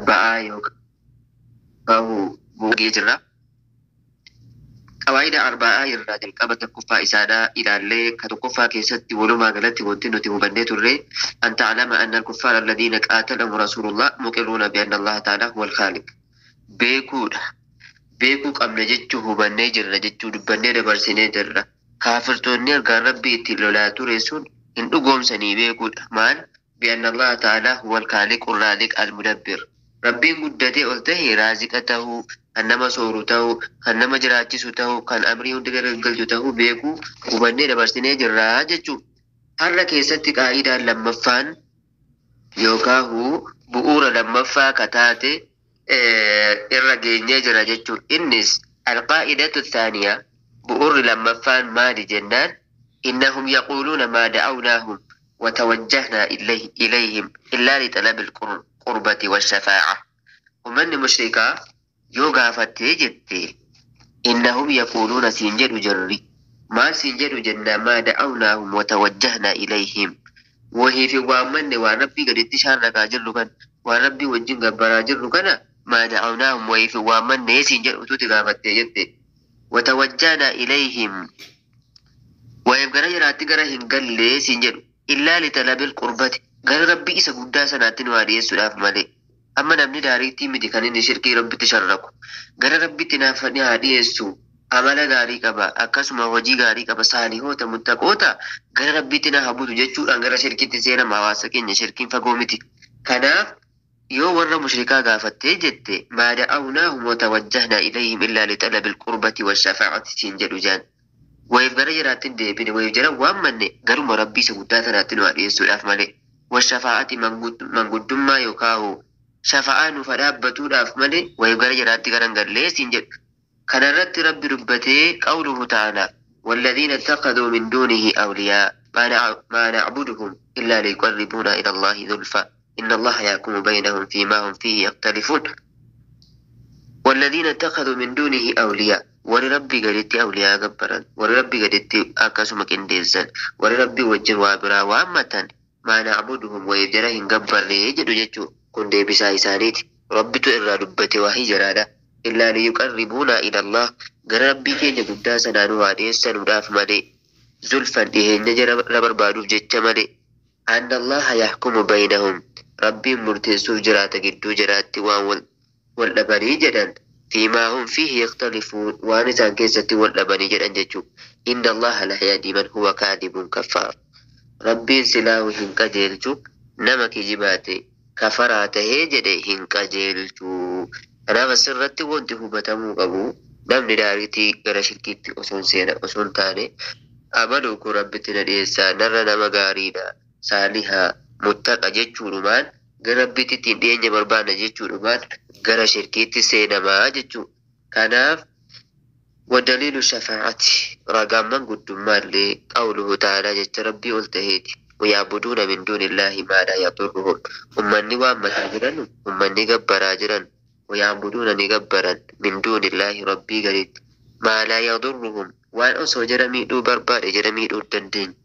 Arba'aa yookaan buugee jirra. Qawaayida arba'aa irraa jalqaba tokkoffaa isaadhaa ilaallee, ka tokkoffaa keessatti walumaa galatti wanti nuti hubannee turre: أن تعلم أن الكفار الذين قاتلهم رسول الله مقرون بأن الله تعالى هو الخالق. Beekuudha. Beekuu qabna jechuu hubannee jirra jechuu dubbannee dabarsinee jirra. Kaafirtoonni ergaan Rabbii ittiin lolaa ture sun hin dhugoomsanii beekuudha. Maal? بأن الله تعالى هو الخالق الرازق المدبر. Rabbiin guddatee ol ta'e raaziqa tahuu, kan nama sooru tahuu, kan nama jiraachisu tahuu, kan amrii hundi garagalchu tahuu beekuu hubannee dabarsinee jirra jechuu. Har'a keessatti qaa'idaan lammaffaan yookaahu bu'uura lammaffaa ka taate irra geenyee jira jechuun, innis القاعدة الثانية, bu'uurri lammaffaan maali jennaan, إنهم يقولون ما دعوناهم وتوجهنا إليهم إلا لطلب القربة والشفاعة. Ummanni mushrikaa yoo gaafattee jette, إنهم يقولون siin jedhu, jarri maal siin jedhu jennaa, ما دعوناهم وتوجهنا إليهم, wahii fi waammanne waan Rabbii gaditti shaarrakaa jirru kan waan Rabbii wajjin gabbaraa jirru kana, ما دعوناهم, wahii fi waammanne siin jedhu utuuti gaafattee jette, وتوجهنا إليهم, wayiif gara jiraatti gara hin gallee siin jedhu, إلا لطلب القربة, gara Rabbii isa guddaa sanaatti nu dhiyeessuudhaaf malee. Amma namni daariitii miti kan inni shirkii Rabbitti sharraku. Gara Rabbitti naaf haa dhiyeessu, amala gaarii qaba, akkasuma hojii gaarii qaba, saalihoota, muttaqoota, gara Rabbitti na habutu jechuudhaan gara shirkitti seenama. Hawaasa keenya, shirkiin fagoo miti. Kanaaf yoo warra mushrikaa gaafattee jette, ما دعوناهم وتوجهنا إليهم إلا لطلب القربة والشفاعة siin jedhu jaan. Wayiif gara jiraatti hin deebine, wayiif jara waammanne garuma Rabbii isa guddaa sanaatti nu dhiyeessuudhaaf malee, والشفاعة, manguddummaa yookaan shafa'aa nuuf dhaabbatuudhaaf malee wayiif gara jiraatti garan gallee siin jedhu. Kanarratti Rabbi dubbatee, قوله تعالى: والذين اتخذوا من دونه أولياء ما نعبدهم إلا ليقربونا إلى الله زلفى إن الله يحكم بينهم فيما هم فيه يختلفون. والذين اتخذوا من دونه أولياء, warri Rabbii gaditti awliyaa gabbaran, warri Rabbii gaditti akkasuma qindeessan, warri Rabbii wajjin waa biraa waammatan, ما نعبدهم, wayiif jara hin gabbarree jedhu jechuu. Kun deebisaa isaaniiti. Rabbitu irraa dubbate waahii jiraadha. إلا ليقربونا إلى الله, gara Rabbii keenya guddaa sanaa nu waa dhiyeessanuudhaaf malee, زلفى, dhiheenya jara barbaaduuf jecha malee. أن الله يحكم بينهم, Rabbiin murteessuuf jiraata gidduu jiraatti waan wal dhabanii jedhan, فيما هم فيه يختلفون, waan isaan keessatti wal dhabanii jedhan jechuu. إن الله لا يهدي من هو كاذب كفار. Rabbiin silaahu hin qajeelchu nama kijibaate kafaraa tahee jedhe hin qajeelchu. Kanaaf asirratti wanti hubatamuu qabu, namni daariitii gara shirkiitti osoo hin seena osoo hin taane, amaluu kun Rabbitti na dhiyeessaa, narra nama gaariidha, saalihaa, muttaqa jechuudhumaan, gara Rabbitti ittiin dhiyeenya barbaadna jechuudhumaan gara shirkiitti seenamaa jechuu. Kanaaf ودليل الشفاعة, ragaan manguddummaa قوله تعالى, jecha Rabbii ol taheeti: ويعبدون من دون الله ما لا يضرهم. Ummanni waammataa jiran, ummanni gabbaraa jiran, ويعبدون, ni gabbaran, من دون الله, Rabbii gaditti, ما لا يضرهم, waan osoo jara miidhuu barbaade jara miidhuu hin dandeenye,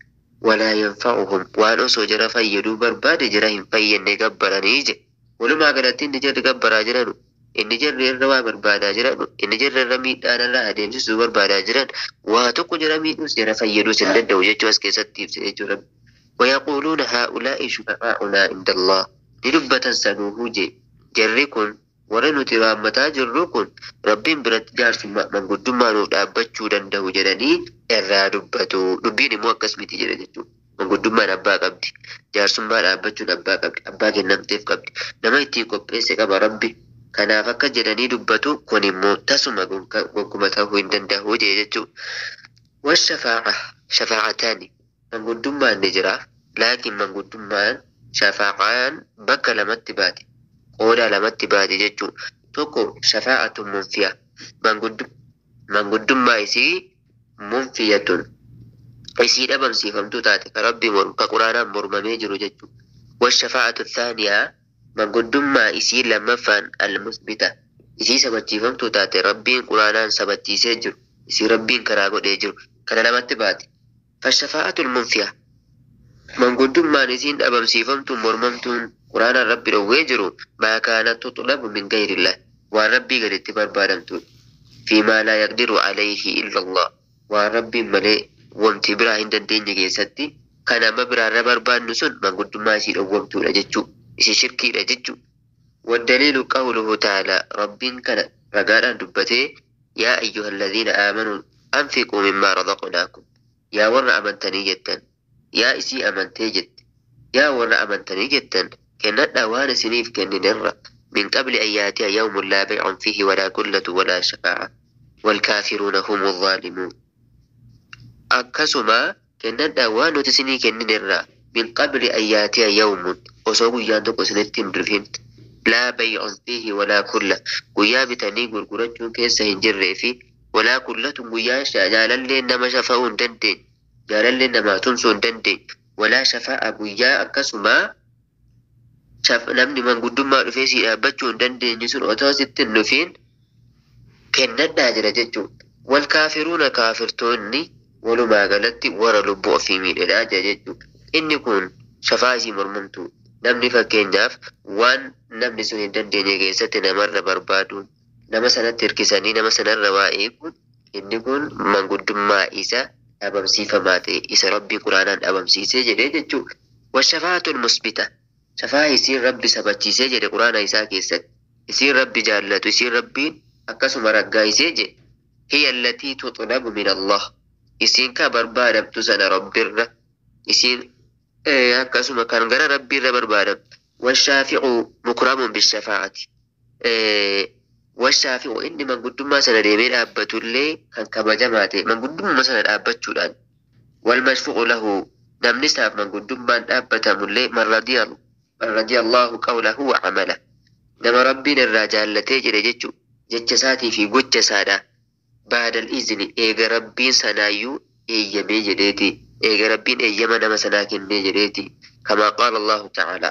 ولا ينفعهم, waan osoo jara fayyaduu barbaade jara hin fayyadne gabbaranii je. Walumaa galatti inni jarri gabbaraa jiranu, inni jarri irra waa barbaadaa jiran, inni jarri irra miidhaan irraa adeemsisuu barbaadaa jiran, waa tokko jara miidhuus jara fayyaduus hin danda'u jechuu as keessatti ibsa jechuudha. ويقولون هؤلاء شفعاؤنا عند الله, ni dubbatan sanuuhuu je, jarri kun, warri nuti raammataa jirru kun, Rabbiin biratti jaarsummaa manguddummaa nuuf dhaabbachuu danda'u jedhanii irraa dubbatu. Dubbiin immoo akkas miti jedha jechuudha. Manguddummaan abbaa qabdi. Jaarsummaa dhaabbachuun abbaa qabdi. Abbaa kennamteef qabdi. Nama ittiin qopheesse qaba Rabbi. Kanaaf akka jedhanii dubbatu, kun immoo tasuma gonkumaa ta'uu hin danda'u jee jechuudha. والشفاعة شفاعتان, manguddummaan ni jira. Laakiin manguddummaan, shafaa'aan, bakka lamatti baati. Qooda lamatti baati jechuudha. Tokko شفاعة منفية, manguddummaa isii منفية, isii dhabamsiifamtuu taate, ka Rabbi mormu, ka Quraanaan mormamee jiru jechuudha. والشفاعة الثانية, manguddummaa isii lammaffaan, المثبتة, isii sabachiifamtuu taate, Rabbiin Quraanaan sabachiisee jiru, isii Rabbiin karaa godhee jiru, kana lamatti baati. فالشفاعة المنفية, manguddummaan isiin dhabamsiifamtuun mormamtuun Qur'aanaan Rabbi dhowwee jiru maa kaanat tutlabu min gayrillah, waan Rabbii gaditti barbaadamtuudha. Fi maa laa yaqdiru alayhi illa Allah, waan Rabbiin malee wanti biraa hin dandeenye keessatti kan nama biraarra barbaannu sun manguddummaa isii dhowwamtuudha jechuu, isii shirkiidha jechuu. والدليل قوله تعالى, ربين كان رقالا دبته: يا أيها الذين آمنوا أنفقوا مما رزقناكم. يا ور أمنتني جدا، يا إسي أمنتي جد، يا ور أمنتني جدا، كنت وان سنيف كننر من قبل أن يأتي يوم لا بيع فيه ولا كلة ولا شفاعة والكافرون هم الظالمون. Akkasuma kennadhaa waan nuti isinii kenninirraa, من قبل أن يأتي يوم, osoo guyyaan tokko isinitti hin dhufin, لا بيع فيه ولا خلة, guyyaa bitanii gurgurachuun keessa hin jirree fi ولا خلة, guyyaa jaalalleen nama shafa'uu hin dandeenye, jaalalleen namaa tumsuu hin dandeenye, ولا شفاعة, guyyaa akkasuma namni manguddummaa dhufee si dhaabbachuu hin dandeenye sun otoo sitti hin dhufin kennadhaa jira jechuudha. والكافرون, kaafirtoonni walumaa galatti warra lubbuu ofii miidhedhaa jira jechuudha. Inni kun shafaa isii mormamtu. Namni fakkeenyaaf waan namni sun hin dandeenye keessatti namarra barbaaduun, nama sanatti hirkisanii nama sanarra waa eeguun, inni kun manguddummaa isa dhabamsiifamaa ta'e, isa Rabbii Quraanaan dhabamsiisee jedhee jechuudha. والشفاعة المثبتة, shafaa isiin Rabbi sabachiisee jedhe Quraana isaa keessatti. Isiin Rabbi jaallatu, isiin Rabbiin akkasuma raggaa'isee jedhe. هي التي تطلب من الله, isiin ka barbaadamtu sana Rabbirra, isiin akkasuma kan gara Rabbiirra barbaadamtu. والشافع مكرم بالشفاعة. والشافع, inni manguddummaa sana deemee dhaabbatullee kan kabajamaa ta'e manguddummaa sana dhaabbachuudhaan. والمشفوع له, namni isaaf manguddummaan dhaabbatamullee, من رضي الله قوله وعمله, nama Rabbiin irraa jaallatee jedhe jechuu, jecha isaatii fi gocha isaadha. بعد الإذن, eega Rabbiin sanaayyuu eeyyamee jedheeti, eega Rabbiin eeyyama nama sanaa kennee jedheeti. كما قال الله تعالى,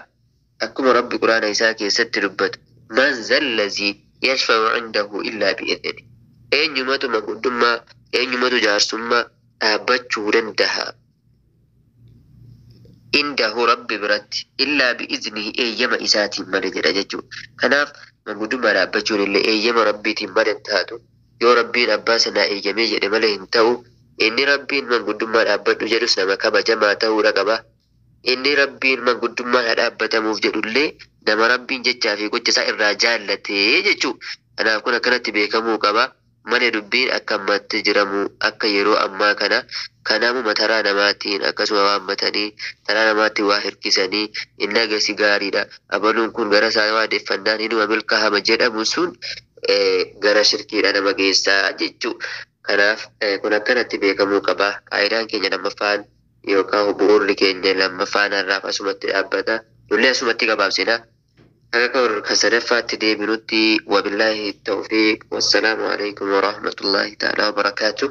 akkuma Rabbi Quraana isaa keessatti dubbatu: من ذا الذي يشفع عنده إلا بإذنه. Eenyumatu manguddummaa, eenyumatu jaarsummaa dhaabbachuu dandaha عنده, Rabbi biratti, إلا بإذنه, eeyyama isaatiin malee jedha jechuudha. Kanaaf manguddummaa dhaabbachuun illee eeyyama Rabbiitiin malee hin taatu. Yoo Rabbiin abbaa sanaa eeyyamee jedhe malee hin ta'u. Inni Rabbiin manguddummaa dhaabbadhu jedhus nama kabajamaa ta'uudha qaba. Inni Rabbiin manguddummaa haa dhaabbatamuuf jedhullee nama Rabbiin jechaa fi gocha isaa irraa jaallatee jechuudha. Kanaaf kun akkanatti beekamuu qaba. Malee dubbiin akka ammatti jiramu, akka yeroo ammaa kana kanamuma taraa namaatiin akkasuma waammatanii, taraa namaatti waa hirkisanii, inni agasi gaariidha, abaluun kun gara isaa waadeeffannaan hinuma milkaa'ama jedhamu sun gara shirkiidha nama geessaa jechuudha. Kanaaf kun akkanatti beekamuu qaba. Qaayidaan keenya lammaffaan yookaan bu'uurri keenya lammaffaan har'aaf asumatti dhaabbata. Nullee asumatti gabaabsina. Hanga kan sadaffaatti deebinutti, وبالله التوفيق، والسلام عليكم ورحمة الله تعالى وبركاته.